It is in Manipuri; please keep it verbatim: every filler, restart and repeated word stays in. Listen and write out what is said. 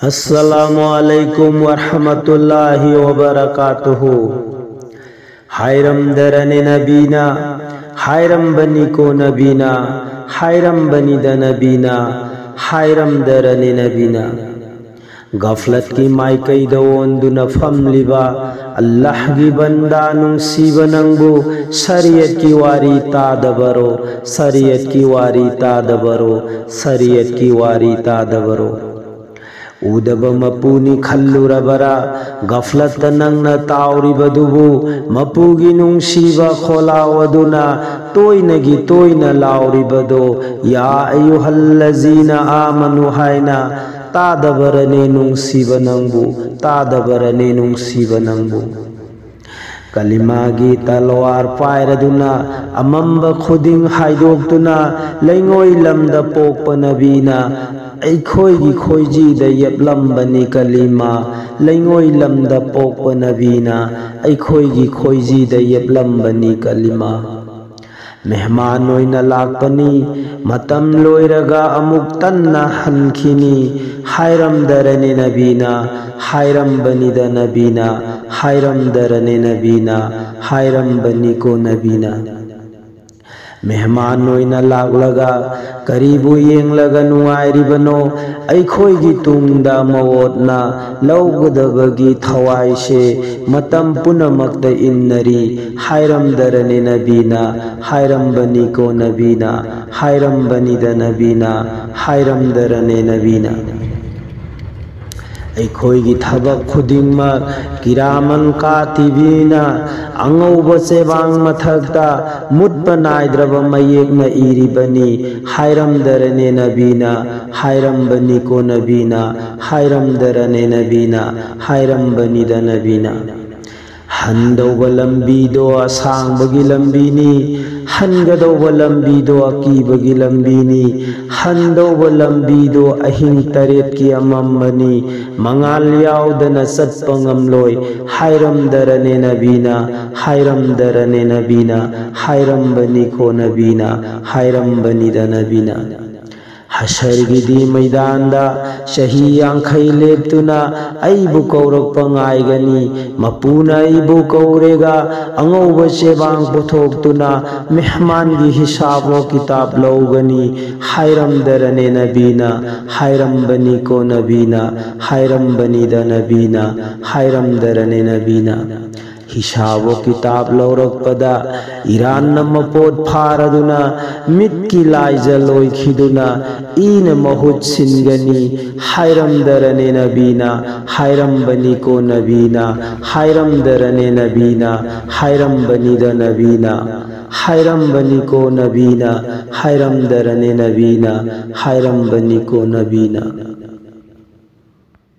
Assalamu alaikum warahmatullahi wabarakatuhu. ꯍꯥꯏꯔꯝꯗꯔꯅꯦ ꯅꯕꯤꯅ, ꯍꯥꯏꯔꯝꯕꯅꯤꯀꯣ ꯅꯕꯤꯅ, ꯍꯥꯏꯔꯝꯕꯅꯤꯗ ꯅꯕꯤꯅ, ꯍꯥꯏꯔꯝꯗꯔꯅꯦ ꯅꯕꯤꯅ꯫ ꯒꯐꯂꯠꯀꯤ ꯃꯥꯏꯀꯩꯗ ꯑꯣꯟꯗꯨꯅ ꯐꯝꯂꯤꯕ ꯑꯜꯂꯥꯍꯒꯤ ꯕꯟꯗꯥ ꯅꯨꯡꯁꯤꯕ ꯅꯪꯕꯨ, ꯁꯔꯤꯌꯠꯀꯤ ꯋꯥꯔꯤ ꯇꯥꯗꯕꯔꯣ, ꯁꯔꯤꯌꯠꯀꯤ ꯋꯥꯔꯤ ꯇꯥꯗꯕꯔꯣ, ꯁꯔꯤꯌꯠꯀꯤ ꯋꯥꯔꯤ ꯇꯥꯗꯕꯔꯣ? ꯎꯗꯕ ꯃꯄꯨꯅꯤ ꯈꯜꯂꯨꯔꯕꯔꯥ? ꯒꯐꯂꯠꯇ ꯅꯪꯅ ꯇꯥꯎꯔꯤꯕꯗꯨꯕꯨ, ꯃꯄꯨꯒꯤ ꯅꯨꯡꯁꯤꯕ ꯈꯣꯜꯂꯥꯎ ꯑꯗꯨꯅ ꯇꯣꯏꯅꯒꯤ ꯇꯣꯏꯅ ꯂꯥꯎꯔꯤꯕꯗꯣ, "ꯌꯥ ꯑꯌꯨꯍꯜꯂꯖꯤꯅ ꯑꯥꯃꯅꯨ" ꯍꯥꯏꯅ꯫ ꯇꯥꯗꯕꯔꯅꯦ ꯅꯨꯡꯁꯤꯕ ꯅꯪꯕꯨ, ꯇꯥꯗꯕꯔꯅꯦ ꯅꯨꯡꯁꯤꯕ ꯅꯪꯕꯨ? ꯀꯂꯤꯃꯥꯒꯤ ꯇꯂꯋꯥꯔ ꯄꯥꯏꯔꯗꯨꯅ, ꯑꯃꯝꯕ ꯈꯨꯗꯤꯡ ꯍꯥꯏꯗꯣꯛꯇꯨꯅ, ꯂꯩꯉꯣꯏ ꯂꯝꯗ ꯄꯣꯛꯄ ꯅꯕꯤꯅ, ꯑꯩꯈꯣꯏꯒꯤ ꯈꯣꯏꯖꯤꯗ ꯌꯦꯞꯂꯝꯕꯅꯤ ꯀꯂꯤꯃꯥ꯫ ꯂꯩꯉꯣꯏ ꯂꯝꯗ ꯄꯣꯛꯄ ꯅꯕꯤꯅ, ꯑꯩꯈꯣꯏꯒꯤ ꯈꯣꯏꯖꯤꯗ ꯌꯦꯞꯂꯝꯕꯅꯤ ꯀꯂꯤꯃꯥ꯫ ꯃꯦꯍꯃꯥꯟ ꯑꯣꯏꯅ ꯂꯥꯛꯄꯅꯤ, ꯃꯇꯝ ꯂꯣꯏꯔꯒ ꯑꯃꯨꯛ ꯇꯟꯅ ꯍꯟꯈꯤꯅꯤ꯫ ꯍꯥꯏꯔꯝꯗꯔꯅꯦ ꯅꯕꯤꯅ, ꯍꯥꯏꯔꯝꯕꯅꯤꯗ ꯅꯕꯤꯅ, ꯍꯥꯏꯔꯝꯗꯔꯅꯦ ꯅꯕꯤꯅ, ꯍꯥꯏꯔꯝꯕꯅꯤꯀꯣ ꯅꯕꯤꯅ꯫ ꯃꯦꯍꯃꯥꯟ ꯑꯣꯏꯅ ꯂꯥꯛꯂꯒ ꯀꯔꯤꯕꯨ ꯌꯦꯡꯂꯒ ꯅꯨꯡꯉꯥꯏꯔꯤꯕꯅꯣ? ꯑꯩꯈꯣꯏꯒꯤ ꯇꯨꯡꯗ ꯃꯋꯣꯠꯅ ꯂꯧꯒꯗꯕꯒꯤ ꯊꯋꯥꯏꯁꯦ ꯃꯇꯝ ꯄꯨꯝꯅꯃꯛꯇ ꯏꯟꯅꯔꯤ꯫ ꯍꯥꯏꯔꯝꯗꯔꯅꯦ ꯅꯕꯤꯅ, ꯍꯥꯏꯔꯝꯕꯅꯤꯀꯣ ꯅꯕꯤꯅ, ꯍꯥꯏꯔꯝꯕꯅꯤꯗ ꯅꯕꯤꯅ, ꯍꯥꯏꯔꯝꯗꯔꯅꯦ ꯅꯕꯤꯅ꯫ ꯑꯩꯈꯣꯏꯒꯤ ꯊꯕꯛ ꯈꯨꯗꯤꯡꯃꯛ ꯀꯤꯔꯥꯃꯟ ꯀꯥꯇꯤꯕꯤꯅ ꯑꯉꯧꯕ ꯆꯦꯕꯥꯡ ꯃꯊꯛꯇ ꯃꯨꯠꯄ ꯅꯥꯏꯗ꯭ꯔꯕ ꯃꯌꯦꯛꯅ ꯏꯔꯤꯕꯅꯤ꯫ ꯍꯥꯏꯔꯝꯗꯔꯅꯦ ꯅꯕꯤꯅ, ꯍꯥꯏꯔꯝꯕꯅꯤꯀꯣ ꯅꯕꯤꯅ, ꯍꯥꯏꯔꯝꯗꯔꯅꯦ ꯅꯕꯤꯅ, ꯍꯥꯏꯔꯝꯕꯅꯤꯗ ꯅꯕꯤꯅ꯫ ꯍꯟꯗꯧꯕ ꯂꯝꯕꯤꯗꯣ ꯑꯁꯥꯡꯕꯒꯤ ꯂꯝꯕꯤꯅꯤ, ꯍꯟꯒꯗꯧꯕ ꯂꯝꯕꯤꯗꯣ ꯑꯀꯤꯕꯒꯤ ꯂꯝꯕꯤꯅꯤ, ꯍꯟꯗꯧꯕ ꯂꯝꯕꯤꯗꯣ ꯑꯍꯤꯡ ꯇꯔꯦꯠꯀꯤ ꯑꯃꯝꯕꯅꯤ, ꯃꯉꯥꯜ ꯌꯥꯎꯗꯅ ꯆꯠꯄ ꯉꯝꯂꯣꯏ꯫ ꯍꯥꯏꯔꯝꯗꯔꯅꯦ ꯅꯕꯤꯅ, ꯍꯥꯏꯔꯝꯗꯔꯅꯦ ꯅꯕꯤꯅ, ꯍꯥꯏꯔꯝꯕꯅꯤꯀꯣ ꯅꯕꯤꯅ, ꯍꯥꯏꯔꯝꯕꯅꯤꯗ ꯅꯕꯤꯅ꯫ ꯑꯁꯔꯒꯤꯗꯤ ꯃꯩꯗꯥꯟꯗ ꯆꯍꯤ ꯌꯥꯡꯈꯩ ꯂꯦꯞꯇꯨꯅ ꯑꯩꯕꯨ ꯀꯧꯔꯛꯄ ꯉꯥꯏꯒꯅꯤ꯫ ꯃꯄꯨꯅ ꯑꯩꯕꯨ ꯀꯧꯔꯦꯒ ꯑꯉꯧꯕ ꯆꯦꯕꯥꯡ ꯄꯨꯊꯣꯛꯇꯨꯅ ꯃꯦꯍꯃꯥꯟꯒꯤ ꯍꯤꯁꯥꯕꯣ ꯀꯤꯇꯥꯕ ꯂꯧꯒꯅꯤ ꯍꯥꯏꯔꯝꯗꯔꯅꯦ ꯅꯕꯤꯅ, ꯍꯥꯏꯔꯝꯕꯅꯤꯀꯣ ꯅꯕꯤꯅ, ꯍꯥꯏꯔꯝꯕꯅꯤꯗ ꯅꯕꯤꯅ, ꯍꯥꯏꯔꯝꯗꯔꯅꯦ ꯅꯕꯤꯅ꯫ ꯍꯤꯁꯥꯕꯣ ꯀꯤꯇꯥꯕ ꯂꯧꯔꯛꯄꯗ ꯏꯔꯥꯟꯅ ꯃꯄꯣꯠ ꯐꯥꯔꯗꯨꯅ ꯃꯤꯠꯀꯤ ꯂꯥꯏꯖ ꯂꯣꯏꯈꯤꯗꯨꯅ ꯏꯅ ꯃꯍꯨꯠ ꯁꯤꯟꯒꯅꯤ ꯍꯥꯏꯔꯝꯗꯔꯅꯦ ꯅꯕꯤꯅ, ꯍꯥꯏꯔꯝꯕꯅꯤꯀꯣ ꯅꯕꯤꯅ, ꯍꯥꯏꯔꯝꯗꯔꯅꯦ ꯅꯕꯤꯅ, ꯍꯥꯏꯔꯝꯕꯅꯤꯗ ꯅꯕꯤꯅ, ꯍꯥꯏꯔꯝꯕꯅꯤꯀꯣ ꯅꯕꯤꯅ, ꯍꯥꯏꯔꯝꯗꯔꯅꯦ ꯅꯕꯤꯅ, ꯍꯥꯏꯔꯝꯕꯅꯤꯀꯣ ꯅꯕꯤꯅ꯫